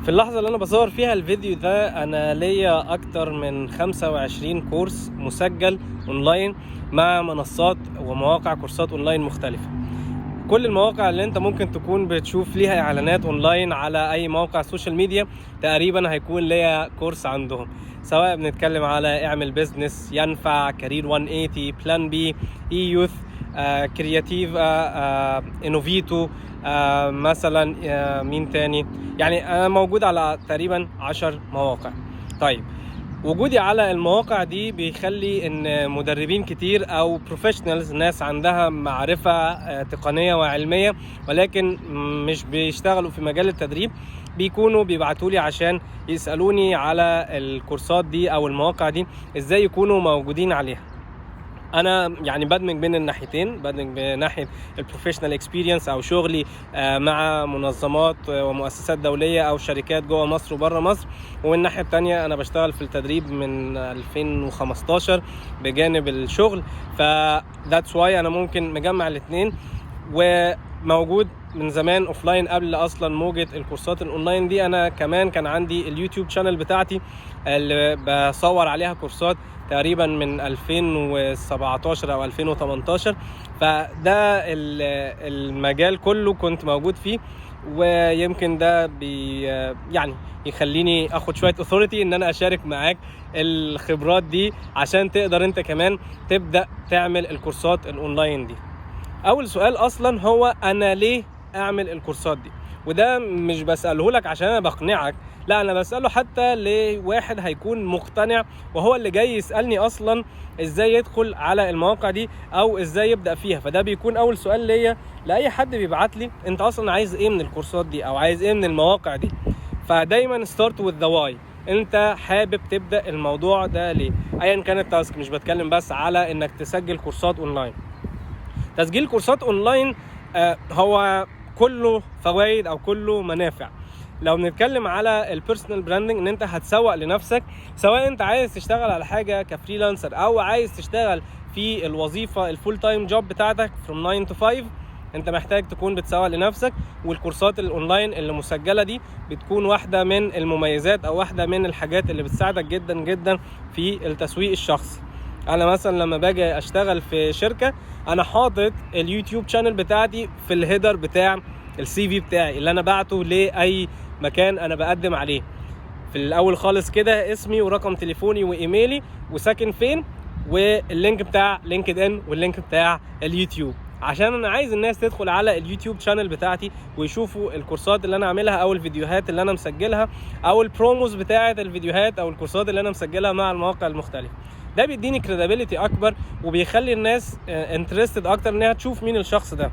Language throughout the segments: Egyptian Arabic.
في اللحظة اللي أنا بصور فيها الفيديو ده، أنا ليا أكتر من 25 كورس مسجل أونلاين مع منصات ومواقع كورسات أونلاين مختلفة. كل المواقع اللي انت ممكن تكون بتشوف ليها اعلانات اونلاين على اي موقع social media تقريبا هيكون ليا كورس عندهم، سواء بنتكلم على اعمل business، ينفع، Career 180، Plan B، eYouth، Creative، انوفيتو مثلا، مين تاني؟ يعني انا موجود على تقريبا 10 مواقع. طيب، وجودي على المواقع دي بيخلي ان مدربين كتير او professionals، ناس عندها معرفة تقنية وعلمية ولكن مش بيشتغلوا في مجال التدريب، بيكونوا بيبعتوا لي عشان يسألوني على الكورسات دي او المواقع دي ازاي يكونوا موجودين عليها. انا يعني بدمج بين الناحيتين، بدمج بناحيه ال professional experience او شغلي مع منظمات ومؤسسات دولية او شركات جوه مصر وبره مصر، والناحية التانية انا بشتغل في التدريب من 2015 بجانب الشغل. ف that's why انا ممكن مجمع الاثنين وموجود من زمان offline قبل اصلا موجه الكورسات الاونلاين دي. انا كمان كان عندي ال YouTube channel بتاعتي اللي بصور عليها كورسات تقريبا من 2017 او 2018. فده المجال كله كنت موجود فيه، ويمكن ده بي يعني يخليني اخد شوية authority ان انا اشارك معاك الخبرات دي عشان تقدر انت كمان تبدا تعمل الكورسات الاونلاين دي. اول سؤال اصلا هو انا ليه اعمل الكورسات دي؟ وده مش بساله لك عشان انا بقنعك، لا، انا بساله حتى لواحد هيكون مقتنع وهو اللي جاي يسالني اصلا ازاي يدخل على المواقع دي او ازاي يبدا فيها. فده بيكون اول سؤال ليا لاي حد بيبعت لي: انت اصلا عايز ايه من الكورسات دي او عايز ايه من المواقع دي؟ فدايما start with the why. انت حابب تبدا الموضوع ده ليه؟ ايا كان ال task، مش بتكلم بس على انك تسجل كورسات اونلاين. تسجيل كورسات اونلاين هو كله فوائد او كله منافع. لو بنتكلم على ال personal branding، ان انت هتسوق لنفسك، سواء انت عايز تشتغل على حاجة ك freelancer او عايز تشتغل في الوظيفة ال full time job بتاعتك from 9 to 5، انت محتاج تكون بتسوق لنفسك. والكورسات الاونلاين اللي مسجله دي بتكون واحدة من المميزات او واحدة من الحاجات اللي بتساعدك جدا جدا في التسويق الشخصي. انا مثلا لما باجي اشتغل في شركه، انا حاطط ال YouTube channel بتاعتي في ال header بتاع ال CV بتاعي اللي انا بعته لاي مكان انا بقدم عليه. في الاول خالص كده اسمي ورقم تليفوني وايميلي وساكن فين وال link بتاع LinkedIn وال link بتاع اليوتيوب، عشان انا عايز الناس تدخل على ال YouTube channel بتاعتي ويشوفوا الكورسات اللي انا عاملها او الفيديوهات اللي انا مسجلها او ال promos بتاعه الفيديوهات او الكورسات اللي انا مسجلها مع المواقع المختلفه. ده بيديني credibility اكبر وبيخلي الناس interested اكتر انها تشوف مين الشخص ده.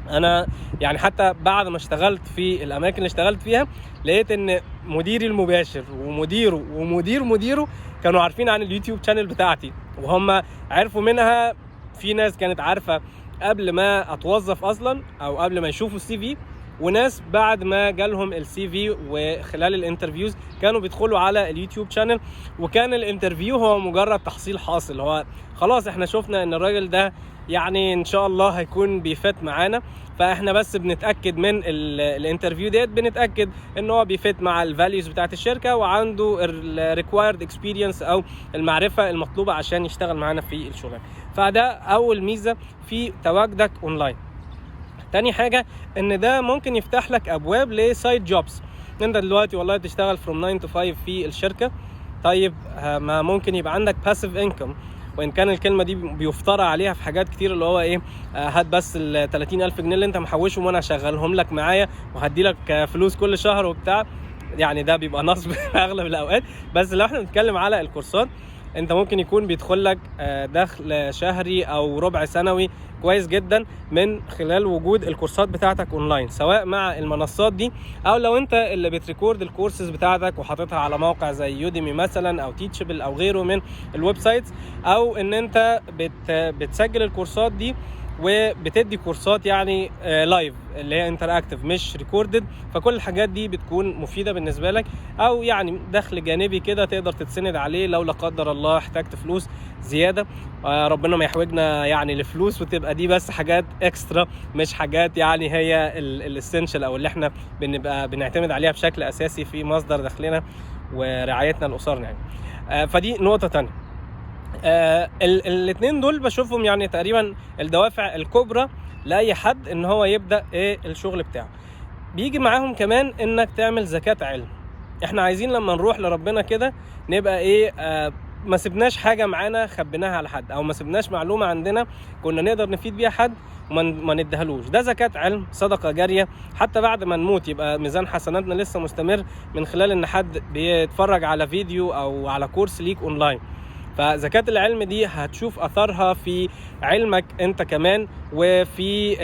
انا يعني حتى بعد ما اشتغلت في الاماكن اللي اشتغلت فيها، لقيت ان مديري المباشر ومديره ومدير مديره كانوا عارفين عن ال YouTube channel بتاعتي، وهم عرفوا منها. في ناس كانت عارفه قبل ما اتوظف اصلا او قبل ما يشوفوا ال CV، وناس بعد ما جالهم ال CV وخلال ال interviews كانوا بيدخلوا على ال YouTube channel، وكان ال interview هو مجرد تحصيل حاصل، هو خلاص احنا شفنا ان الراجل ده يعني ان شاء الله هيكون بي fit معانا، فاحنا بس بنتاكد من ال interview ديت، بنتاكد ان هو بي fit مع ال values بتاعت الشركة وعنده ال required experience او المعرفة المطلوبة عشان يشتغل معانا في الشغل. فده اول ميزة في تواجدك اونلاين. تاني حاجة ان ده ممكن يفتح لك ابواب ل side jobs. انت دلوقتي والله تشتغل from 9 to 5 في الشركه، طيب ما ممكن يبقى عندك passive income، وان كان الكلمة دي بيفترى عليها في حاجات كتير، اللي هو ايه؟ هات بس ال 30000 جنيه اللي انت محوشهم وانا هشغلهم لك معايا وهدي لك فلوس كل شهر وبتاع. يعني ده بيبقى نصب في اغلب الاوقات. بس لو احنا بنتكلم على الكورسات، انت ممكن يكون بيدخل لك دخل شهري او ربع سنوي كويس جدا من خلال وجود الكورسات بتاعتك اونلاين، سواء مع المنصات دي او لو انت اللي بت record ال courses بتاعتك وحاططها على موقع زي Udemy مثلا او Teachable او غيره من ال websites، او ان انت بتسجل الكورسات دي وبتدي كورسات يعني live اللي هي interactive مش recorded. فكل الحاجات دي بتكون مفيدة بالنسبة لك، او يعني دخل جانبي كده تقدر تتسند عليه لو لا قدر الله احتجت فلوس زياده. ربنا ما يحوجنا يعني لفلوس، وتبقى دي بس حاجات extra مش حاجات يعني هي ال essential او اللي احنا بنبقى بنعتمد عليها بشكل اساسي في مصدر دخلنا ورعايتنا لاسرنا يعني. فدي نقطة تانية. الاثنين دول بشوفهم يعني تقريبا الدوافع الكبرى لاي حد ان هو يبدا ايه الشغل بتاعه. بيجي معاهم كمان انك تعمل زكاة علم. احنا عايزين لما نروح لربنا كده نبقى ايه، ما سبناش حاجة معانا خبيناها على حد، او ما سبناش معلومة عندنا كنا نقدر نفيد بيها حد وما نديهالوش. ده زكاة علم، صدقة جارية، حتى بعد ما نموت يبقى ميزان حسناتنا لسه مستمر من خلال ان حد بيتفرج على فيديو او على كورس ليك اونلاين. فزكاة العلم دي هتشوف أثرها في علمك انت كمان، وفي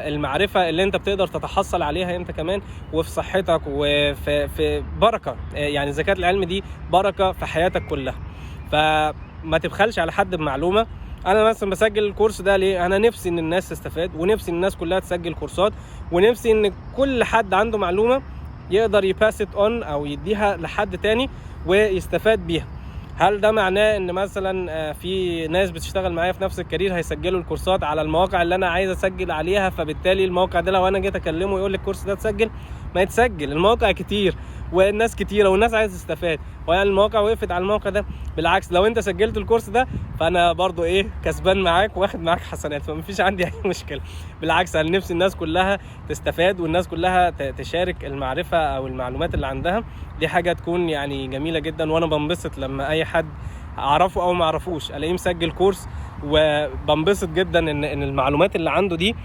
المعرفة اللي انت بتقدر تتحصل عليها انت كمان، وفي صحتك، وفي بركة. يعني زكاة العلم دي بركة في حياتك كلها. فما تبخلش على حد بمعلومة. انا مثلا بسجل الكورس ده ليه؟ انا نفسي ان الناس تستفاد، ونفسي ان الناس كلها تسجل كورسات، ونفسي ان كل حد عنده معلومة يقدر ي pass it on او يديها لحد تاني ويستفاد بيها. هل ده معناه ان مثلا في ناس بتشتغل معايا في نفس ال career هيسجلوا الكورسات على المواقع اللي انا عايز اسجل عليها، فبالتالي الموقع ده لو انا جيت اكلمه يقول لي الكورس ده اتسجل؟ ما يتسجل. المواقع كتير والناس كتيرة والناس عايز تستفاد، ويعني المواقع وقفت على الموقع ده؟ بالعكس، لو انت سجلت الكورس ده فانا برضو ايه كسبان معاك واخد معاك حسنات، فمفيش عندي اي مشكلة. بالعكس، انا نفسي الناس كلها تستفاد والناس كلها تشارك المعرفة او المعلومات اللي عندها. دي حاجة تكون يعني جميلة جدا، وانا بنبسط لما اي حد اعرفه او ما اعرفوش الاقيه مسجل كورس، وبنبسط جدا ان المعلومات اللي عنده دي،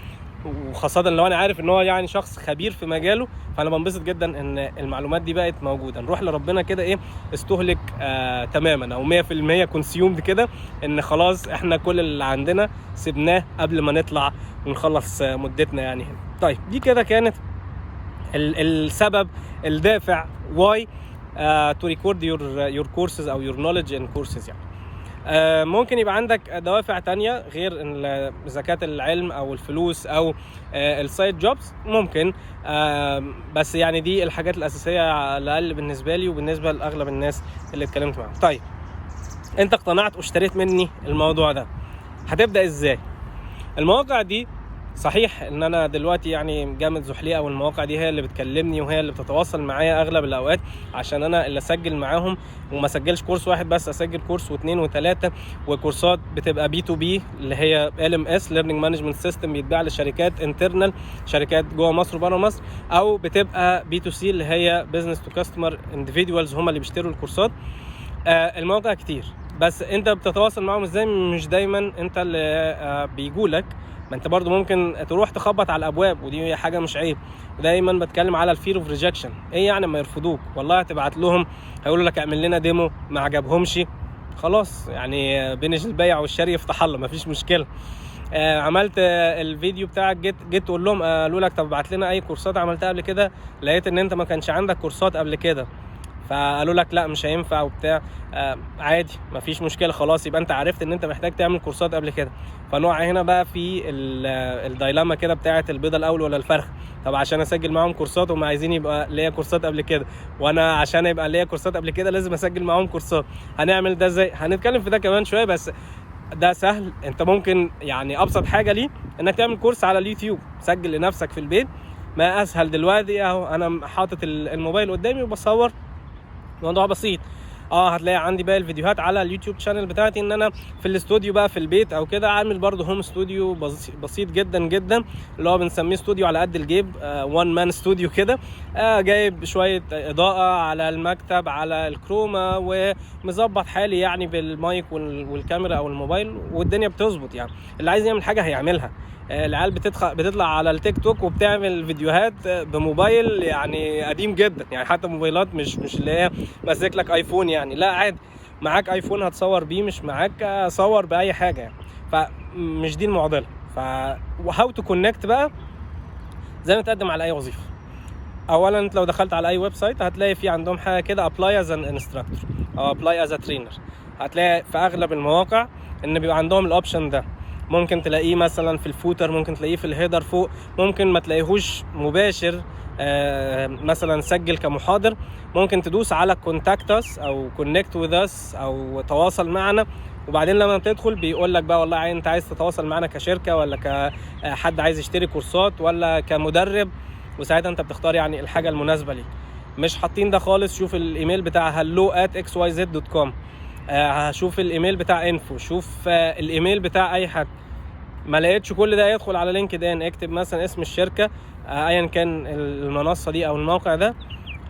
وخاصة لو انا عارف ان هو يعني شخص خبير في مجاله، فانا بنبسط جدا ان المعلومات دي بقت موجودة. نروح لربنا كده ايه استهلك تماما او 100% consumed كده، ان خلاص احنا كل اللي عندنا سبناه قبل ما نطلع ونخلص مدتنا يعني هنا. طيب دي كده كانت السبب الدافع why to record your courses او your knowledge in courses يعني. ممكن يبقى عندك دوافع تانية غير زكاة العلم او الفلوس او ال side jobs، ممكن، بس يعني دي الحاجات الاساسية على الاقل بالنسبة لي وبالنسبة لاغلب الناس اللي اتكلمت معاهم. طيب انت اقتنعت واشتريت مني الموضوع ده، هتبدأ ازاي؟ المواقع دي صحيح ان انا دلوقتي يعني جامد زحليقه، والمواقع دي هي اللي بتكلمني وهي اللي بتتواصل معايا اغلب الاوقات عشان انا اللي اسجل معاهم، وما اسجلش كورس واحد بس، اسجل كورس واثنين وثلاثة، وكورسات بتبقى B2B اللي هي LMS learning management system، بيتباع لشركات internal، شركات جوه مصر وبره مصر، او بتبقى B2C اللي هي business to customer individuals هم اللي بيشتروا الكورسات. المواقع كتير، بس انت بتتواصل معاهم ازاي؟ مش دايما انت اللي بيجولك، ما انت برضو ممكن تروح تخبط على الابواب، ودي حاجة مش عيب. دايما بتكلم على ال fear of rejection. ايه يعني ما يرفضوك؟ والله هتبعت لهم هيقولوا لك اعمل لنا demo، ما عجبهمش خلاص، يعني بين البيع والشراء يفتح الله، ما فيش مشكلة. عملت الفيديو بتاعك، جيت تقول لهم، قالوا لك طب ابعت لنا اي كورسات عملتها قبل كده، لقيت ان انت ما كانش عندك كورسات قبل كده، فقالوا لك لا مش هينفع وبتاع. عادي مفيش مشكلة، خلاص يبقى انت عرفت ان انت محتاج تعمل كورسات قبل كده. فنوع هنا بقى في ال dilemma كده بتاعه البيضة الاول ولا الفرخ. طب عشان اسجل معاهم كورسات هم عايزين يبقى ليا كورسات قبل كده، وانا عشان يبقى ليا كورسات قبل كده لازم اسجل معاهم كورسات. هنعمل ده ازاي؟ هنتكلم في ده كمان شوية، بس ده سهل. انت ممكن يعني ابسط حاجة ليه انك تعمل كورس على اليوتيوب، سجل لنفسك في البيت، ما اسهل دلوقتي اهو، انا حاطط الموبايل قدامي وبصور، الموضوع بسيط. هتلاقي عندي باقي الفيديوهات على اليوتيوب channel بتاعتي، ان انا في الاستوديو بقى في البيت او كده، عامل برضه home studio بسيط جدا جدا، اللي هو بنسميه استوديو على قد الجيب، one man studio كده. جايب شوية اضاءه على المكتب على ال chroma، ومظبط حالي يعني بالمايك والكاميرا او الموبايل، والدنيا بتظبط يعني. اللي عايز يعمل حاجة هيعملها. العيال بتطلع على التيك توك وبتعمل فيديوهات بموبايل يعني قديم جدا، يعني حتى موبايلات مش اللي هي ماسك لك ايفون يعني، لا عادي معاك ايفون هتصور بيه، مش معاك صور باي حاجة يعني. فمش دي المعضلة. ف how to connect بقى زي ما تقدم على اي وظيفة. اولا انت لو دخلت على اي website هتلاقي في عندهم حاجة كده apply as an instructor او apply as a trainer. هتلاقي في اغلب المواقع ان بيبقى عندهم ال option ده. ممكن تلاقيه مثلا في ال footer، ممكن تلاقيه في ال header فوق، ممكن ما تلاقيهوش مباشر. مثلا سجل كمحاضر، ممكن تدوس على contact us او connect with us او تواصل معنا، وبعدين لما تدخل بيقول لك بقى والله انت عايز تتواصل معنا كشركة ولا كحد عايز يشتري كورسات ولا كمدرب، وساعتها انت بتختار يعني الحاجة المناسبة ليك. مش حاطين ده خالص. شوف الايميل بتاع hello@xyz.com، هشوف الايميل بتاع info، شوف الايميل بتاع اي حد. ما لقيتش كل ده، يدخل على LinkedIn، اكتب مثلا اسم الشركة ايا كان المنصة دي او الموقع ده،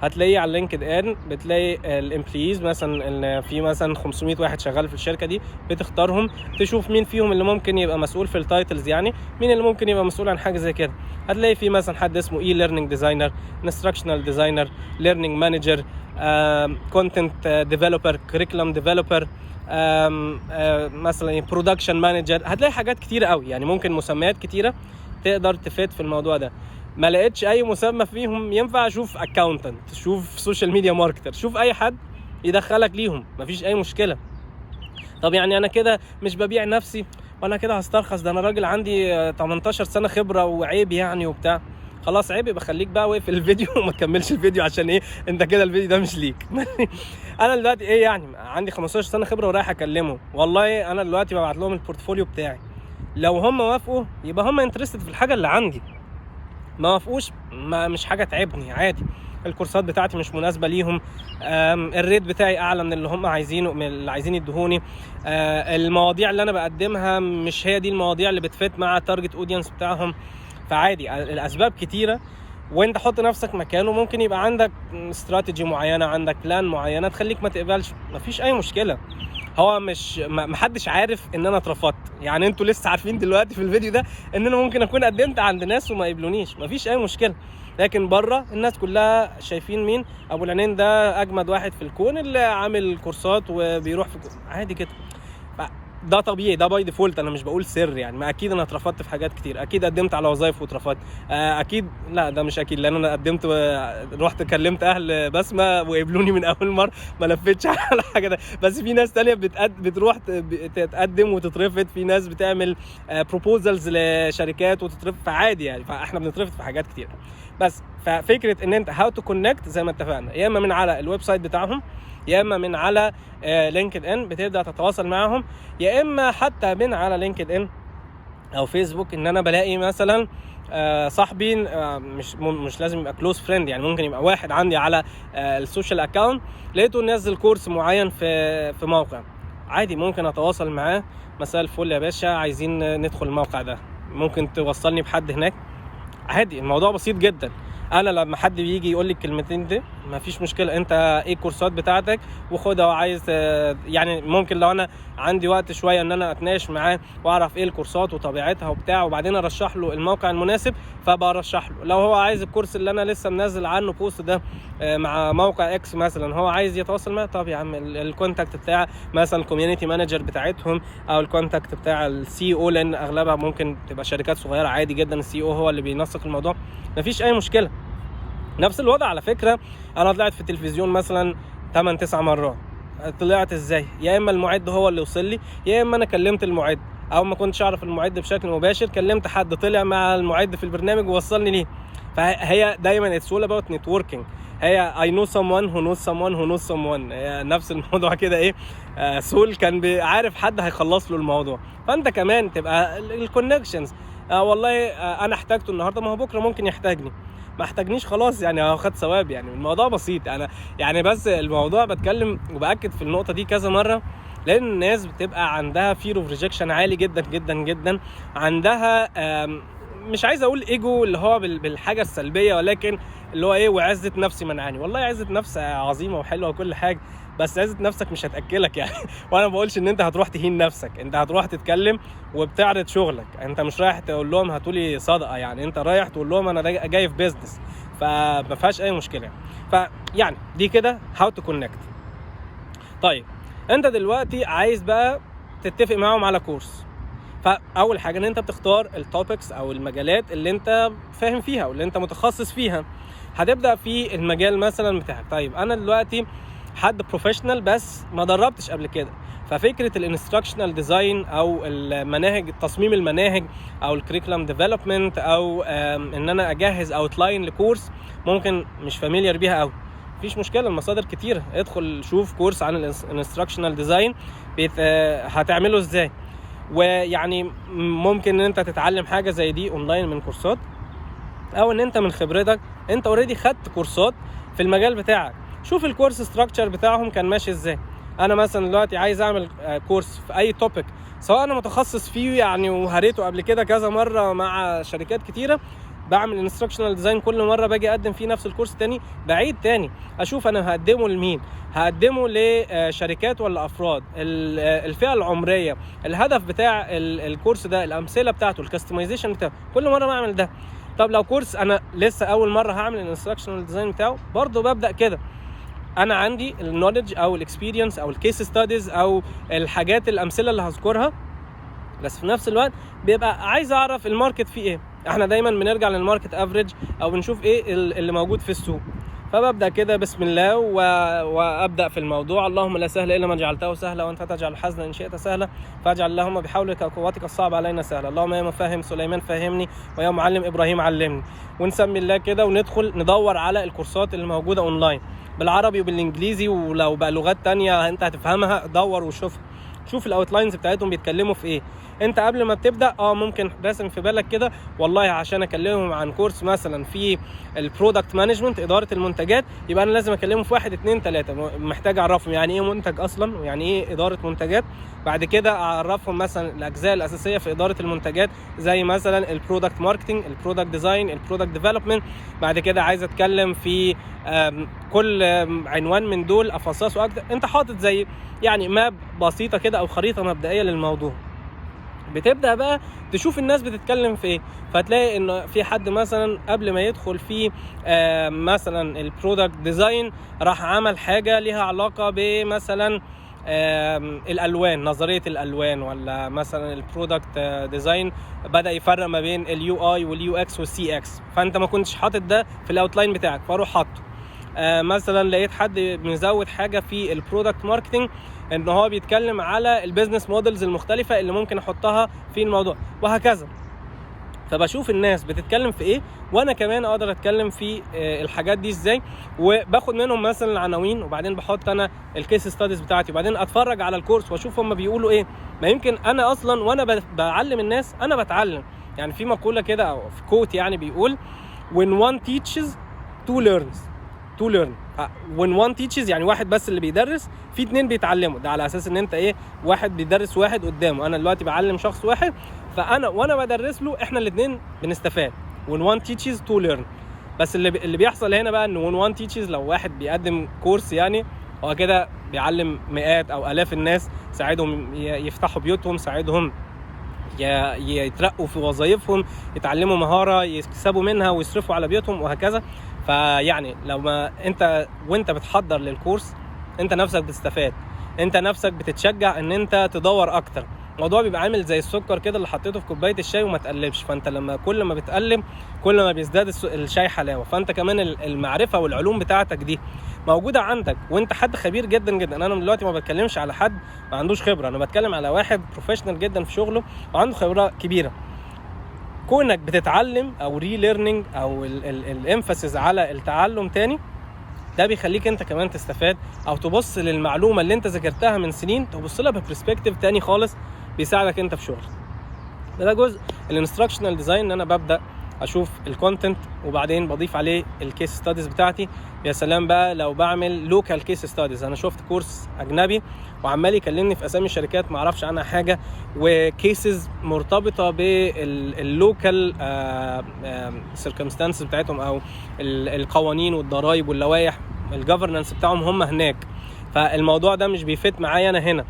هتلاقيه على LinkedIn. بتلاقي ال employees مثلا ان في مثلا 500 واحد شغال في الشركة دي، بتختارهم تشوف مين فيهم اللي ممكن يبقى مسؤول في ال titles، يعني مين اللي ممكن يبقى مسؤول عن حاجة زي كده. هتلاقي في مثلا حد اسمه e-learning designer، instructional designer، learning manager، content developer، curriculum developer، مثلا production manager. هتلاقي حاجات كتيرة قوي، يعني ممكن مسميات كتيرة تقدر ت fit في الموضوع ده. ما لقيتش اي مسمى فيهم ينفع، شوف accountant، شوف social media marketer، شوف اي حد يدخلك ليهم، مفيش اي مشكلة. طب يعني انا كده مش ببيع نفسي وانا كده هسترخص؟ ده انا راجل عندي 18 سنة خبره وعيب يعني وبتاع. خلاص عيب، يبقى خليك بقى واقف الفيديو وما تكملش الفيديو. عشان ايه؟ انت كده الفيديو ده مش ليك. انا دلوقتي ايه يعني عندي 15 سنة خبره ورايح اكلمه؟ والله انا دلوقتي ببعت لهم ال portfolio بتاعي، لو هم وافقوا يبقى هم interested في الحاجة اللي عندي، ما وافقوش ما مش حاجة تعبني، عادي. الكورسات بتاعتي مش مناسبة ليهم، ال rate بتاعي اعلى من اللي هم عايزينه، من اللي عايزين يدهوني، المواضيع اللي انا بقدمها مش هي دي المواضيع اللي بت fit مع ال target audience بتاعهم، فعادي، الاسباب كتيرة. وانت حط نفسك مكانه، ممكن يبقى عندك استراتيجي معينه، عندك plan معينة تخليك ما تقبلش، مفيش اي مشكلة. هو مش محدش عارف ان انا اترفضت، يعني انتوا لسه عارفين دلوقتي في الفيديو ده ان انا ممكن اكون قدمت عند ناس وما قبلونيش، مفيش اي مشكلة. لكن بره الناس كلها شايفين مين ابو العينين ده، اجمد واحد في الكون اللي عامل كورسات وبيروح في عادي كده. ده طبيعي، ده by default، انا مش بقول سر يعني. ما اكيد انا اترفضت في حاجات كتير، اكيد قدمت على وظايف واترفضت، اكيد. لا ده مش اكيد، لان انا قدمت رحت كلمت اهل بسمه وقبلوني من اول مرة، ما لفتش على حاجة ده. بس في ناس تانية بتروح تتقدم وتترفض، في ناس بتعمل proposals لشركات وتترفض، فعادي يعني. فاحنا بنترفض في حاجات كتير. بس ففكره ان انت how to connect زي ما اتفقنا، يا اما من على ال website بتاعهم، يا اما من على LinkedIn بتبدا تتواصل معاهم، يا اما حتى من على LinkedIn او فيسبوك ان انا بلاقي مثلا صاحبي، مش لازم يبقى close friend، يعني ممكن يبقى واحد عندي على ال social account، لقيته نزل كورس معين في موقع، عادي ممكن اتواصل معاه، مساء الفل يا باشا، عايزين ندخل الموقع ده، ممكن توصلني بحد هناك؟ عادي، الموضوع بسيط جدا. انا لما حد بيجي يقول لي الكلمتين دي مفيش مشكلة، انت ايه الكورسات بتاعتك وخدها، وعايز يعني ممكن لو انا عندي وقت شوية ان انا اتناقش معاه واعرف ايه الكورسات وطبيعتها وبتاع، وبعدين ارشح له الموقع المناسب، فبرشح له. لو هو عايز الكورس اللي انا لسه منزل عنه post ده مع موقع X مثلا، هو عايز يتواصل معاه، طب يا عم ال contact بتاع مثلا ال community manager بتاعتهم او ال contact بتاع ال CEO، لان اغلبها ممكن تبقى شركات صغيرة عادي جدا ال CEO هو اللي بينسق الموضوع، مفيش اي مشكلة. نفس الوضع على فكرة، انا طلعت في التلفزيون مثلا 8 9 مرات، طلعت ازاي؟ يا اما المعد هو اللي وصل لي، يا اما انا كلمت المعد، او ما كنتش اعرف المعد بشكل مباشر كلمت حد طلع مع المعد في البرنامج ووصلني ليه. فهي دايما it's all about networking، هي I know someone who knows someone who knows someone، هي نفس الموضوع كده. ايه سول كان عارف حد هيخلص له الموضوع، فانت كمان تبقى ال connections. والله انا احتاجته النهارده، ما هو بكره ممكن يحتاجني، ما احتاجنيش خلاص يعني هو خد ثواب، يعني الموضوع بسيط. انا يعني بس الموضوع بتكلم وباكد في النقطة دي كذا مرة، لان الناس بتبقى عندها fear of rejection عالي جدا جدا جدا، عندها مش عايز اقول ايجو اللي هو بالحاجة السلبية، ولكن اللي هو ايه، وعزه نفسي منعاني. والله عزه نفس عظيمة وحلوه وكل حاجة، بس عزه نفسك مش هتاكلك يعني. وانا ما بقولش ان انت هتروح تهين نفسك، انت هتروح تتكلم وبتعرض شغلك، انت مش رايح تقول لهم هاتولي صدقه يعني، انت رايح تقول لهم انا جاي في business، فما فيهاش اي مشكلة. فيعني دي كده how to connect. طيب انت دلوقتي عايز بقى تتفق معاهم على كورس، فاول حاجة ان انت بتختار ال topics او المجالات اللي انت فاهم فيها واللي انت متخصص فيها. هتبدا في المجال مثلا بتاعك. طيب انا دلوقتي حد professional بس ما دربتش قبل كده، ففكره ال instructional design او المناهج، تصميم المناهج او ال curriculum development، او ان انا اجهز outline ل course، ممكن مش familiar بيها قوي. مفيش مشكله، المصادر كتيره، ادخل شوف course عن ال instructional design هتعمله ازاي. ويعني ممكن ان انت تتعلم حاجة زي دي اونلاين من كورسات، او ان انت من خبرتك انت already خدت كورسات في المجال بتاعك، شوف ال course structure بتاعهم كان ماشي ازاي. انا مثلا دلوقتي عايز اعمل course في اي topic، سواء انا متخصص فيه يعني وهريته قبل كده كذا مرة مع شركات كتيره، بعمل instructional design كل مرة باجي اقدم فيه نفس ال course تاني، بعيد تاني اشوف انا هقدمه لمين، هقدمه لشركات ولا افراد، الفئة العمريه، الهدف بتاع ال course ده، الامثلة بتاعته، ال customization بتاعه. كل مرة بعمل ده. طب لو course انا لسه اول مرة هعمل ال instructional design بتاعه، برضه ببدا كده. انا عندي ال knowledge او ال experience او ال case studies او الحاجات الامثلة اللي هذكرها، بس في نفس الوقت بيبقى عايز اعرف ال market فيه ايه. احنا دايما بنرجع لل market average او بنشوف ايه اللي موجود في السوق. فببدا كده بسم الله وابدا في الموضوع. اللهم لا سهل الا ما جعلته سهلا وانت تجعل الحزن ان شئت سهلا، فاجعل اللهم بحولك وقوتك الصعب علينا سهلا. اللهم يا مفهم سليمان فهمني، ويا معلم ابراهيم علمني. ونسمي الله كده وندخل ندور على الكورسات اللي موجودة اونلاين بالعربي وبالانجليزي، ولو بقى لغات تانية انت هتفهمها دور وشوفها، شوف ال outlines بتاعتهم بيتكلموا في ايه. انت قبل ما بتبدا ممكن راسم في بالك كده، والله عشان اكلمهم عن course مثلا في ال product management، ادارة المنتجات، يبقى انا لازم اكلمهم في 1 2 3. محتاج اعرفهم يعني ايه منتج اصلا، ويعني ايه ادارة منتجات. بعد كده اعرفهم مثلا الاجزاء الاساسية في ادارة المنتجات، زي مثلا ال product marketing، ال product design، ال product development. بعد كده عايز اتكلم في كل عنوان من دول افصصه اكتر. انت حاطط زي يعني map بسيطة كده او خريطة مبدئية للموضوع. بتبدا بقى تشوف الناس بتتكلم في ايه، فتلاقي ان في حد مثلا قبل ما يدخل في مثلا ال product design راح عمل حاجة ليها علاقة بمثلا الالوان، نظرية الالوان، ولا مثلا ال product design بدا يفرق ما بين ال UI وال UX وال CX، فانت ما كنتش حاطط ده في ال outline بتاعك، فاروح حاطه. مثلا لقيت حد مزود حاجة في ال product marketing ان هو بيتكلم على ال business models المختلفة اللي ممكن احطها في الموضوع، وهكذا. فبشوف الناس بتتكلم في ايه، وانا كمان اقدر اتكلم في الحاجات دي ازاي، وباخد منهم مثلا العناوين، وبعدين بحط انا ال case studies بتاعتي، وبعدين اتفرج على ال course واشوف هم بيقولوا ايه. ما يمكن انا اصلا وانا بعلم الناس انا بتعلم. يعني في مقولة كده او في quote يعني بيقول when one teaches two learns، two learn. when one teaches يعني واحد بس اللي بيدرس، في اتنين بيتعلموا. ده على اساس ان انت ايه، واحد بيدرس واحد قدامه. انا دلوقتي بعلم شخص واحد، فانا وانا بدرس له احنا الاتنين بنستفاد. when one teaches two learn. بس اللي بيحصل هنا بقى ان when one teaches، لو واحد بيقدم course يعني هو كده بيعلم مئات او الاف الناس، ساعدهم يفتحوا بيوتهم، ساعدهم يترقوا في وظائفهم، يتعلموا مهارة يكسبوا منها ويصرفوا على بيوتهم وهكذا. فيعني لو ما انت وانت بتحضر لل course انت نفسك بتستفاد، انت نفسك بتتشجع ان انت تدور اكتر. الموضوع بيبقى عامل زي السكر كده اللي حطيته في كوباية الشاي وما تقلبش، فانت لما كل ما بتقلب كل ما بيزداد الشاي حلاوة. فانت كمان المعرفة والعلوم بتاعتك دي موجودة عندك، وانت حد خبير جدا جدا. انا دلوقتي ما بتكلمش على حد ما عندوش خبره، انا بتكلم على واحد professional جدا في شغله وعنده خبره كبيرة. كونك بتتعلم او relearning او ال emphasis على التعلم تاني، ده بيخليك انت كمان تستفاد، او تبص للمعلومة اللي انت ذاكرتها من سنين تبص لها ب perspective تاني خالص، بيساعدك انت في شغلك. ده جزء ال instructional design، ان انا ببدا اشوف ال content وبعدين بضيف عليه ال case studies بتاعتي. يا سلام بقى لو بعمل local case studies. انا شفت course اجنبي وعمال يكلمني في اسامي الشركات ما اعرفش عنها حاجة، و cases مرتبطة بال local circumstances بتاعتهم، او القوانين والضرائب واللوائح، ال governance بتاعهم هم هناك، فالموضوع ده مش بي fit معايا انا هنا.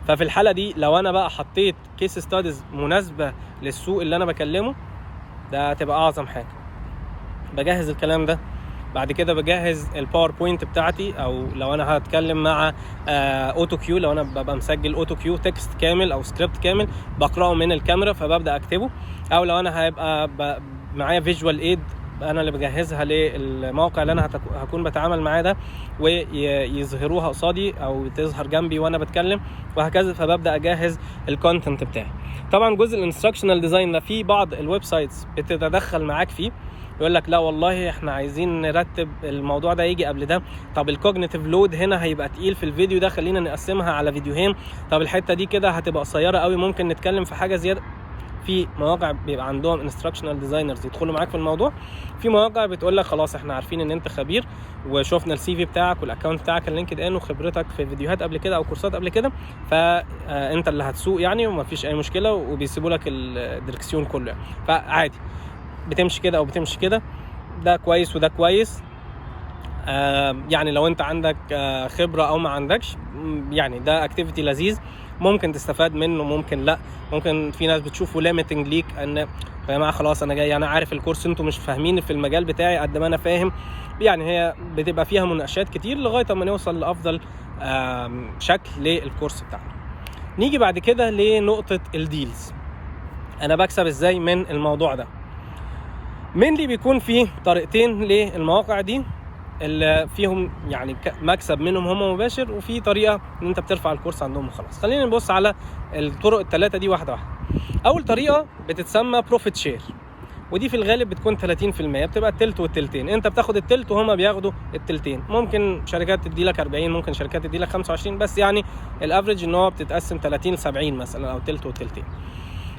ففي الحالة دي لو انا بقى حطيت case studies مناسبة للسوق اللي انا بكلمه، ده هتبقى اعظم حاجة. بجهز الكلام ده، بعد كده بجهز ال PowerPoint بتاعتي، او لو انا هتكلم مع auto cue، لو انا ببقى مسجل auto cue text كامل او سكريبت كامل بقراه من الكاميرا فببدا اكتبه، او لو انا هيبقى معايا visual aid انا اللي بجهزها للموقع اللي انا هكون بتعامل معاه ده، ويظهروها قصادي او تظهر جنبي وانا بتكلم وهكذا. فببدا اجهز ال content بتاعي. طبعا جزء ال instructional design ده في بعض ال websites بتتدخل معاك فيه، يقول لك لا والله احنا عايزين نرتب الموضوع ده يجي قبل ده، طب ال cognitive load هنا هيبقى تقيل في الفيديو ده، خلينا نقسمها على فيديوهين، طب الحتة دي كده هتبقى قصيرة قوي ممكن نتكلم في حاجة زيادة. في مواقع بيبقى عندهم instructional designers يدخلوا معاك في الموضوع. في مواقع بتقول لك خلاص احنا عارفين ان انت خبير وشفنا ال CV بتاعك وال account بتاعك ال LinkedIn وخبرتك في فيديوهات قبل كده او كورسات قبل كده، فانت اللي هتسوق يعني ومفيش اي مشكله، وبيسيبوا لك الدركسيون كله يعني. فعادي بتمشي كده او بتمشي كده، ده كويس وده كويس. يعني لو انت عندك خبره او ما عندكش، يعني ده activity لذيذ ممكن تستفاد منه، ممكن لا. ممكن في ناس بتشوفه limiting ليك، ان يا جماعة خلاص انا جاي انا عارف الكورس، انتوا مش فاهمين في المجال بتاعي قد ما انا فاهم. يعني هي بتبقى فيها مناقشات كتير لغاية ما نوصل لافضل شكل للكورس بتاعنا. نيجي بعد كده لنقطة ال deals، انا بكسب ازاي من الموضوع ده؟ mainly بيكون فيه طريقتين للمواقع دي اللي فيهم يعني مكسب منهم هم مباشر، وفي طريقه ان انت بترفع الكورس عندهم وخلاص. خلينا نبص على الطرق الثلاثة دي واحدة واحدة. اول طريقه بتتسمى profit share، ودي في الغالب بتكون 30%، بتبقى التلت والتلتين، انت بتاخد التلت وهما بياخدوا التلتين. ممكن شركات تدي لك 40، ممكن شركات تدي لك 25، بس يعني ال average ان هو بتتقسم 30 ل 70 مثلا، او تلت وتلتين.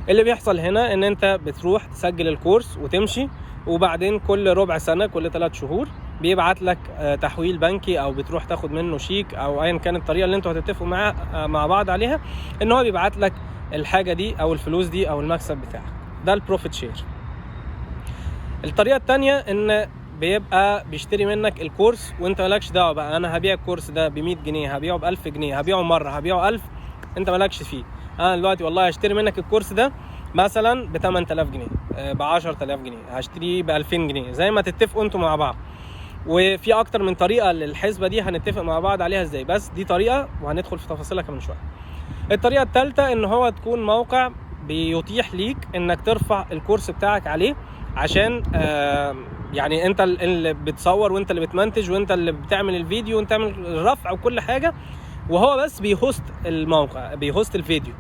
اللي بيحصل هنا ان انت بتروح تسجل الكورس وتمشي، وبعدين كل ربع سنة، كل 3 شهور بيبعت لك تحويل بنكي، او بتروح تاخد منه شيك، او ايا كانت الطريقة اللي انتوا هتتفقوا مع بعض عليها، ان هو بيبعت لك الحاجة دي او الفلوس دي او المكسب بتاعك. ده ال profit share. الطريقة التانية ان بيبقى بيشتري منك الكورس وانت مالكش دعوه بقى، انا هبيع الكورس ده ب 100 جنيه، هبيعه ب 1000 جنيه، هبيعه مرة، هبيعه 1000، انت مالكش فيه. انا دلوقتي والله هشتري منك الكورس ده مثلا ب 8000 جنيه، ب 10000 جنيه، هشتريه ب 2000 جنيه، زي ما تتفقوا انتوا مع بعض. وفي اكتر من طريقه للحسبه دي هنتفق مع بعض عليها ازاي، بس دي طريقه وهندخل في تفاصيلها كمان شوية. الطريقة الثالثة ان هو تكون موقع بيتيح ليك انك ترفع الكورس بتاعك عليه، عشان يعني انت اللي بتصور وانت اللي بتمنتج وانت اللي بتعمل الفيديو وانت تعمل الرفع وكل حاجة، وهو بس بي host الموقع، بي host الفيديو.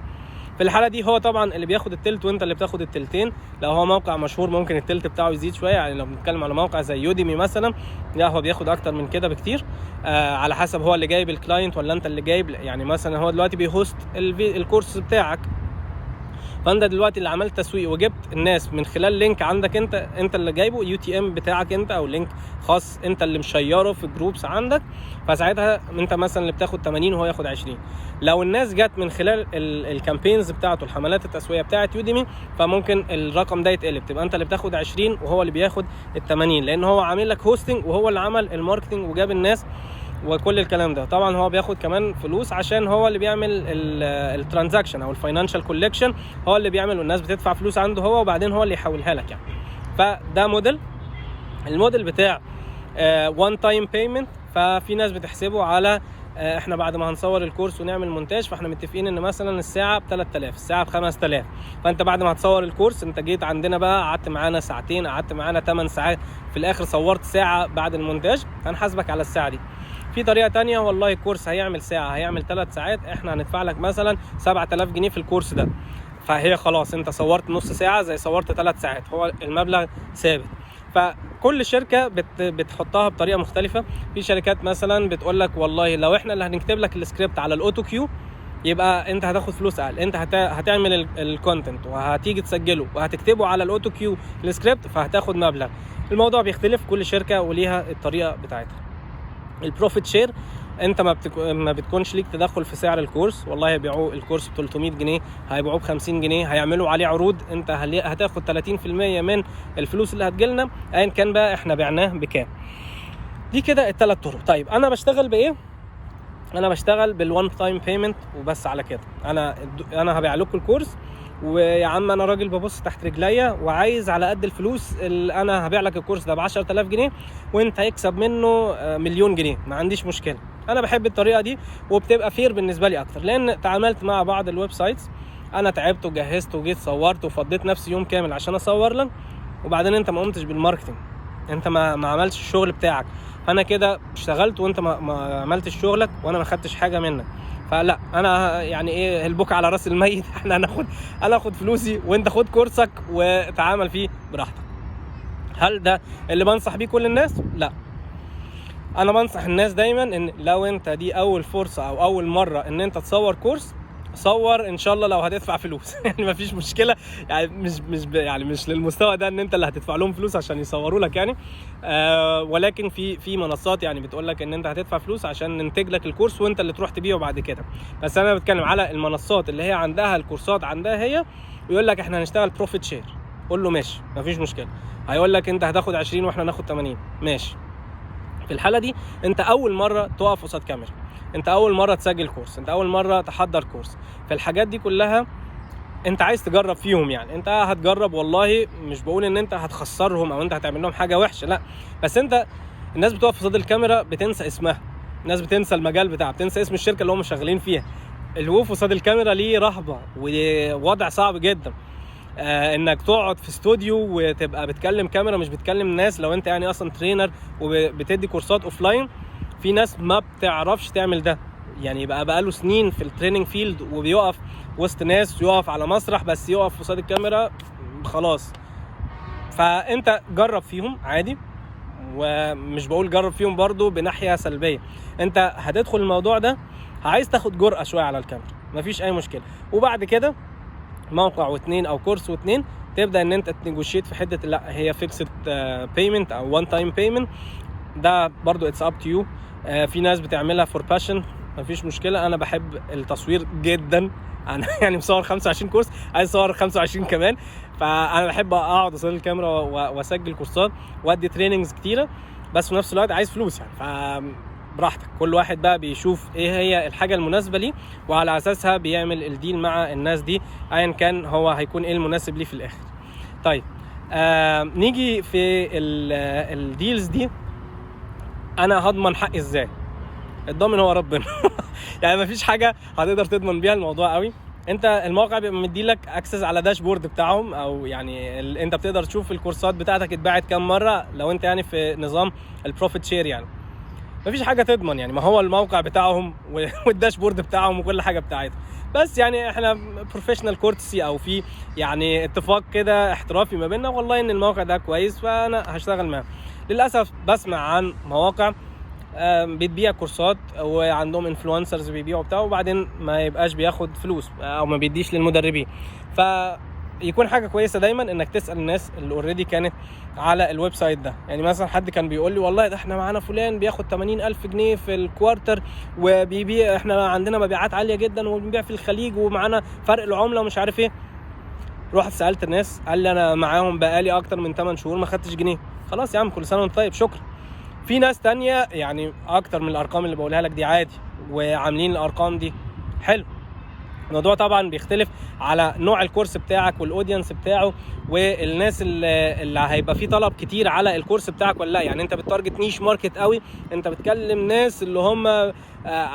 في الحالة دي هو طبعا اللي بياخد التلت وانت اللي بتاخد التلتين. لو هو موقع مشهور ممكن التلت بتاعه يزيد شوية، يعني لو بنتكلم على موقع زي Udemy مثلا، لا هو بياخد اكتر من كده بكتير، على حسب هو اللي جايب ال client ولا انت اللي جايب. يعني مثلا هو دلوقتي بي host الكورس بتاعك، فانت دلوقتي اللي عملت تسويق وجبت الناس من خلال link عندك انت اللي جايبه، UTM بتاعك انت، او link خاص انت اللي مشيره في groups عندك، فساعتها انت مثلا اللي بتاخد 80 وهو ياخد 20. لو الناس جت من خلال ال campaigns بتاعته، الحملات التسويقية بتاعت Udemy، فممكن الرقم ده يتقلب، تبقى انت اللي بتاخد 20 وهو اللي بياخد ال 80، لان هو عامل لك hosting وهو اللي عمل ال marketing وجاب الناس وكل الكلام ده. طبعا هو بياخد كمان فلوس عشان هو اللي بيعمل ال transaction او ال financial collection، هو اللي بيعمل والناس بتدفع فلوس عنده هو، وبعدين هو اللي يحولها لك يعني. فده موديل. الموديل بتاع one time payment، ففي ناس بتحسبه على احنا بعد ما هنصور الكورس ونعمل مونتاج، فاحنا متفقين ان مثلا الساعة ب 3000، الساعة ب 5000، فانت بعد ما هتصور الكورس انت جيت عندنا بقى قعدت معانا ساعتين، قعدت معانا 8 ساعات، في الاخر صورت ساعة بعد المونتاج، هنحاسبك على الساعة دي. في طريقه تانية، والله الكورس هيعمل ساعة، هيعمل 3 ساعات، احنا هندفع لك مثلا 7000 جنيه في الكورس ده، فهي خلاص انت صورت نص ساعة زي صورت 3 ساعات، هو المبلغ ثابت. فكل شركة بتحطها بطريقة مختلفة. في شركات مثلا بتقول لك والله لو احنا اللي هنكتب لك السكريبت على ال auto cue يبقى انت هتاخد فلوس اقل، انت هتعمل ال content وهتيجي تسجله وهتكتبه على ال auto cue ال script، فهتاخد مبلغ. الموضوع بيختلف، كل شركة وليها الطريقة بتاعتها. ال profit share انت ما بتكونش ليك تدخل في سعر الكورس، والله هيبيعوه الكورس ب 300 جنيه، هيبيعوه ب 50 جنيه، هيعملوا عليه عروض، انت هتاخد 30% من الفلوس اللي هتجيلنا ايا كان بقى احنا بعناه بكام. دي كده الثلاث طرق. طيب انا بشتغل بايه؟ انا بشتغل بال one time payment وبس على كده. انا هبيع لكم الكورس، ويا عم انا راجل ببص تحت رجليا وعايز على قد الفلوس اللي انا هبيع لك الكورس ده ب 10000 جنيه وانت هيكسب منه مليون جنيه، ما عنديش مشكلة. انا بحب الطريقة دي وبتبقى fair بالنسبة لي اكتر، لان تعاملت مع بعض ال websites، انا تعبت وجهزت وجيت صورت وفضيت نفسي يوم كامل عشان اصور لك، وبعدين انت ما قمتش بال marketing. انت ما عملتش الشغل بتاعك، انا كده اشتغلت وانت ما عملتش شغلك وانا ما خدتش حاجة منك. فلا انا يعني ايه البكا على راس الميت، احنا انا اخد فلوسي وانت خد كورسك وتعامل فيه براحتك. هل ده اللي بنصح بيه كل الناس؟ لا، انا بنصح الناس دايما ان لو انت دي اول فرصة او اول مرة ان انت تصور كورس، صور ان شاء الله لو هتدفع فلوس يعني مفيش مشكلة، يعني مش مش يعني مش للمستوى ده ان انت اللي هتدفع لهم فلوس عشان يصوروا لك يعني، ولكن في منصات يعني بتقول لك ان انت هتدفع فلوس عشان ننتج لك الكورس وانت اللي تروح تبيعه بعد كده. بس انا بتكلم على المنصات اللي هي عندها الكورسات عندها هي، ويقول لك احنا هنشتغل profit share، قول له ماشي مفيش مشكلة. هيقول لك انت هتاخد 20 واحنا ناخد 80، ماشي. في الحالة دي انت اول مرة تقف قصاد كاميرا، انت اول مرة تسجل كورس، انت اول مرة تحضر كورس، فالحاجات دي كلها انت عايز تجرب فيهم. يعني انت هتجرب، والله مش بقول ان انت هتخسرهم او انت هتعمل لهم حاجة وحشة، لا، بس انت الناس بتقف قصاد الكاميرا بتنسى اسمها، الناس بتنسى المجال بتاعها، بتنسى اسم الشركة اللي هم شغالين فيها. الوقوف قصاد الكاميرا ليه رهبة ووضع صعب جدا، انك تقعد في استوديو وتبقى بتكلم كاميرا مش بتكلم ناس. لو انت يعني اصلا trainer وبتدي كورسات offline، في ناس ما بتعرفش تعمل ده، يعني يبقى بقاله سنين في ال training field وبيقف وسط ناس، يقف على مسرح، بس يقف قصاد الكاميرا خلاص. فانت جرب فيهم عادي، ومش بقول جرب فيهم برضو بناحية سلبية، انت هتدخل الموضوع ده عايز تاخد جرأة شوية على الكاميرا، مفيش اي مشكلة. وبعد كده موقع واتنين او كورس واتنين تبدا ان انت ت negotiate في حتة لا هي fixed payment او one time payment، ده برضو it's up to you. في ناس بتعملها for passion، مفيش مشكلة. انا بحب التصوير جدا، انا يعني مصور 25 كورس، عايز اصور 25 كمان، فانا بحب اقعد قصاد الكاميرا واسجل كورسات وادي trainings كتيرة، بس في نفس الوقت عايز فلوس يعني. فبراحتك، كل واحد بقى بيشوف ايه هي الحاجة المناسبة ليه وعلى اساسها بيعمل ال deal مع الناس دي، ايا كان هو هيكون ايه المناسب ليه في الاخر. طيب نيجي في ال deals دي، انا هضمن حقي ازاي؟ الضامن هو ربنا يعني مفيش حاجة هتقدر تضمن بيها الموضوع قوي. انت الموقع بيبقى مديلك access على dashboard بتاعهم، او يعني انت بتقدر تشوف الكورسات بتاعتك اتباعت كام مرة لو انت يعني في نظام ال profit share. يعني مفيش حاجة تضمن، يعني ما هو الموقع بتاعهم وال dashboard بتاعهم وكل حاجة بتاعتهم، بس يعني احنا professional courtesy او في يعني اتفاق كده احترافي ما بيننا، والله ان الموقع ده كويس فانا هشتغل معاه. للاسف بسمع عن مواقع بتبيع كورسات وعندهم influencers بيبيعوا بتاعه، وبعدين ما يبقاش بياخد فلوس او ما بيديش للمدربين. فيكون حاجة كويسة دايما انك تسال الناس اللي already كانت على ال website ده. يعني مثلا حد كان بيقول لي والله ده احنا معانا فلان بياخد 80,000 جنيه في ال quarter وبيبيع، احنا عندنا مبيعات عالية جدا وبنبيع في الخليج ومعانا فرق العملة ومش عارف ايه. رحت سالت الناس، قال لي انا معاهم بقالي اكتر من 8 شهور ما خدتش جنيه. خلاص يا عم، كل سنة وانت طيب، شكرا. في ناس تانية يعني اكتر من الارقام اللي بقولها لك دي عادي وعاملين الارقام دي حلو. الموضوع طبعا بيختلف على نوع الكورس بتاعك وال audience بتاعه والناس اللي هيبقى فيه طلب كتير على الكورس بتاعك ولا لا. يعني انت بت target niche market قوي، انت بتكلم ناس اللي هم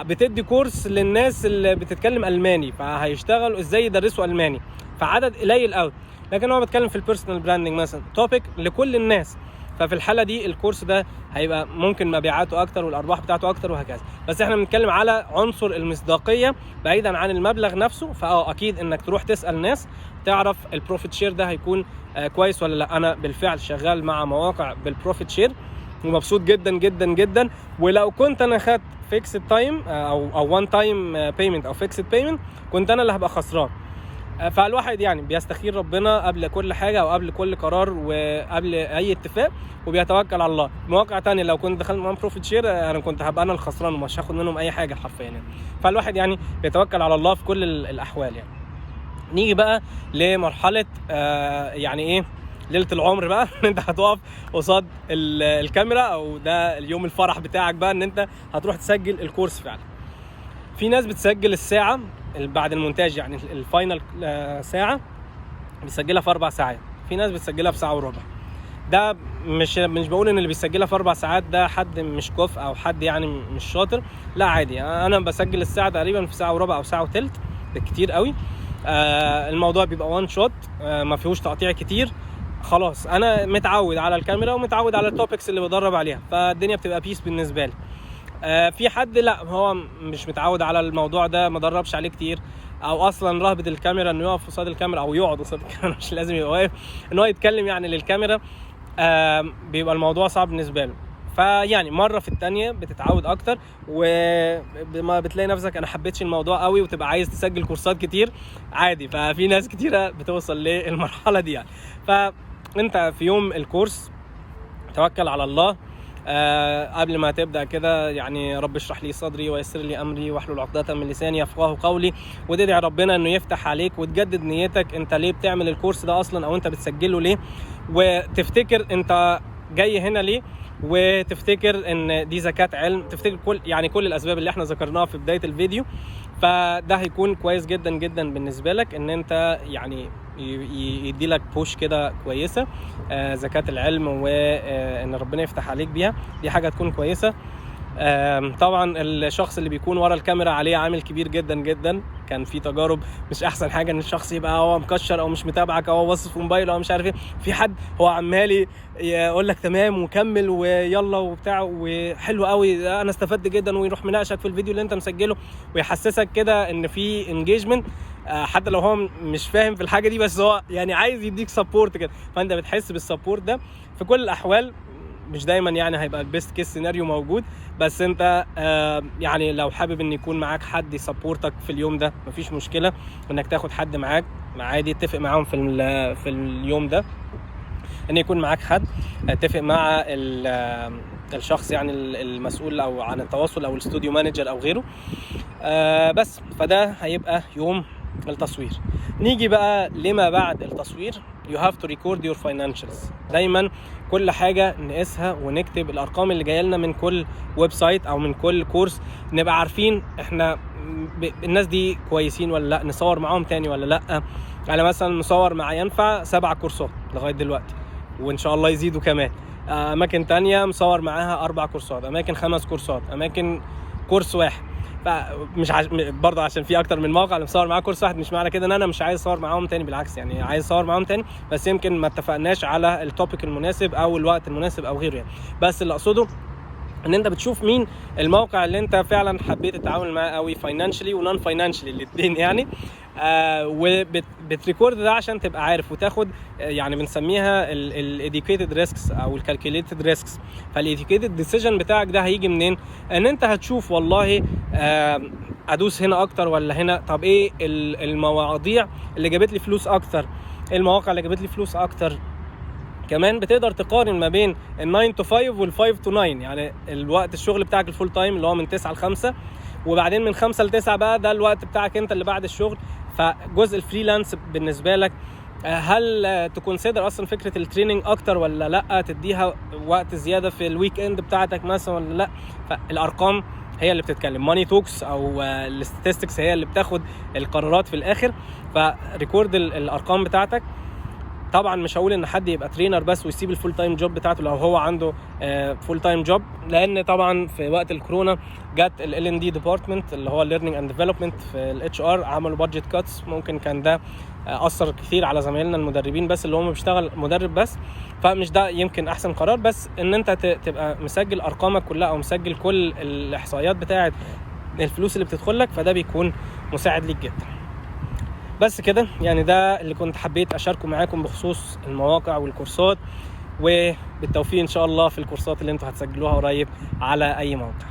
بتدي كورس للناس اللي بتتكلم الماني، فهيشتغلوا ازاي يدرسوا الماني، فعدد قليل قوي. لكن هو بيتكلم في ال personal branding مثلا، topic لكل الناس، ففي الحالة دي الكورس ده هيبقى ممكن مبيعاته اكتر والارباح بتاعته اكتر وهكذا. بس احنا بنتكلم على عنصر المصداقية بعيدا عن المبلغ نفسه. فاه اكيد انك تروح تسال ناس تعرف ال profit share ده هيكون كويس ولا لا. انا بالفعل شغال مع مواقع بال profit share ومبسوط جدا جدا جدا. ولو كنت انا خدت fixed time او one time payment او fixed payment كنت انا اللي هبقى خسران. فالواحد يعني بيستخير ربنا قبل كل حاجة او قبل كل قرار وقبل اي اتفاق، وبيتوكل على الله. مواقع تانية لو كنت دخلت معاهم profit share انا كنت هبقى انا الخسران ومش هاخد منهم اي حاجة حرفيا يعني. فالواحد يعني بيتوكل على الله في كل الاحوال يعني. نيجي بقى لمرحلة يعني ايه ليلة العمر بقى، ان انت هتقف قصاد الكاميرا، او ده اليوم الفرح بتاعك بقى، ان انت هتروح تسجل الكورس فعلا. في ناس بتسجل الساعة بعد المونتاج، يعني ال final ساعة بيسجلها في 4 ساعات، في ناس بتسجلها في ساعة وربع. ده مش بقول ان اللي بيسجلها في 4 ساعات ده حد مش كفء او حد يعني مش شاطر، لا عادي. انا بسجل الساعة تقريبا في ساعة وربع او ساعة وتلت بالكتير قوي. الموضوع بيبقى one shot، ما فيهوش تقطيع كتير. خلاص انا متعود على الكاميرا ومتعود على ال topics اللي بدرب عليها، فالدنيا بتبقى peace بالنسبة لي. في حد لا، هو مش متعود على الموضوع ده، ما دربش عليه كتير، او اصلا رهبة الكاميرا، انه يقف قصاد الكاميرا او يقعد قصاد الكاميرا، مش لازم يبقى واقف، ان هو يتكلم يعني للكاميرا، بيبقى الموضوع صعب بالنسبة له. فيعني مرة في التانية بتتعود اكتر، وما بتلاقي نفسك انا حبيتش الموضوع قوي وتبقى عايز تسجل كورسات كتير عادي. ففي ناس كتيرة بتوصل للمرحلة دي يعني. فانت في يوم الكورس توكل على الله، قبل ما تبدا كده يعني رب اشرح لي صدري ويسر لي امري واحلل عقدة من لساني يفقهوا قولي، وتدعي ربنا انه يفتح عليك وتجدد نيتك انت ليه بتعمل الكورس ده اصلا، او انت بتسجله ليه، وتفتكر انت جاي هنا ليه، وتفتكر ان دي زكاة علم، تفتكر كل الاسباب اللي احنا ذكرناها في بداية الفيديو. فده هيكون كويس جدا جدا بالنسبة لك، ان انت يعني يدي لك push كده كويسة، زكاة العلم، وان ربنا يفتح عليك بيها، دي حاجة تكون كويسة. طبعا الشخص اللي بيكون ورا الكاميرا عليه عامل كبير جدا جدا. كان في تجارب مش احسن حاجة ان الشخص يبقى هو مكشر او مش متابعك او هو باصص في موبايله او مش عارف ايه، في حد هو عمال يقول لك تمام وكمل ويلا وبتاع وحلو قوي انا استفدت جدا، ويروح مناقشك في الفيديو اللي انت مسجله ويحسسك كده ان في engagement، حتى لو هو مش فاهم في الحاجة دي، بس هو يعني عايز يديك support كده، فانت بتحس بال support ده. في كل الاحوال مش دايما يعني هيبقى ال best case scenario موجود، بس انت يعني لو حابب ان يكون معاك حد ي support ك في اليوم ده مفيش مشكلة انك تاخد حد معاك عادي، اتفق معاهم في اليوم ده ان يكون معاك حد، اتفق مع الشخص يعني المسؤول او عن التواصل او ال studio manager او غيره. بس فده هيبقى يوم التصوير. نيجي بقى لما بعد التصوير، you have to record your financials. دايما كل حاجة نقيسها ونكتب الأرقام اللي جاية لنا من كل website أو من كل كورس، نبقى عارفين احنا الناس دي كويسين ولا لا، نصور معاهم تاني ولا لا. أنا مثلا مصور مع ينفع 7 كورسات لغاية دلوقتي، وإن شاء الله يزيدوا كمان. أماكن تانية مصور معاها 4 كورسات، أماكن 5 كورسات، أماكن كورس واحد. فمش برضه عشان في اكتر من موقع اللي مصور معاه كورس واحد، مش معنى كده ان انا مش عايز اصور معاهم تاني، بالعكس يعني عايز اصور معاهم تاني، بس يمكن ما اتفقناش على ال topic المناسب او الوقت المناسب او غيره يعني. بس اللي اقصده ان انت بتشوف مين الموقع اللي انت فعلا حبيت تتعامل معاه قوي financially و non financially الاثنين يعني، وبت record ده عشان تبقى عارف وتاخد، يعني بنسميها ال educated risks او ال calculated risks. فال educated decision بتاعك ده هيجي منين؟ ان انت هتشوف والله، ادوس هنا اكتر ولا هنا، طب ايه المواضيع اللي جابت لي فلوس اكتر، ايه المواقع اللي جابت لي فلوس اكتر. كمان بتقدر تقارن ما بين ال 9 to 5 وال 5 to 9، يعني الوقت الشغل بتاعك ال full time اللي هو من 9 ل 5، وبعدين من 5 ل 9 بقى ده الوقت بتاعك انت اللي بعد الشغل. فجزء ال freelance بالنسبة لك، هل ت consider اصلا فكرة ال training اكتر ولا لا، تديها وقت زيادة في ال weekend بتاعتك مثلا ولا لا. فالارقام هي اللي بتتكلم، money talks او ال statistics هي اللي بتاخد القرارات في الاخر. ف record الارقام بتاعتك. طبعا مش هقول ان حد يبقى trainer بس ويسيب ال full time job بتاعته لو هو عنده full time job، لان طبعا في وقت الكورونا جت ال L&D department اللي هو learning and development في ال HR عملوا budget cuts، ممكن كان ده اثر كتير على زمايلنا المدربين بس اللي هم بيشتغل مدرب بس، فمش ده يمكن احسن قرار. بس ان انت تبقى مسجل ارقامك كلها او مسجل كل الاحصائيات بتاعه الفلوس اللي بتدخل لك، فده بيكون مساعد ليك جدا. بس كده يعني ده اللي كنت حبيت اشاركه معاكم بخصوص المواقع والكورسات، وبالتوفيق ان شاء الله في الكورسات اللي انتوا هتسجلوها قريب على اي موقع.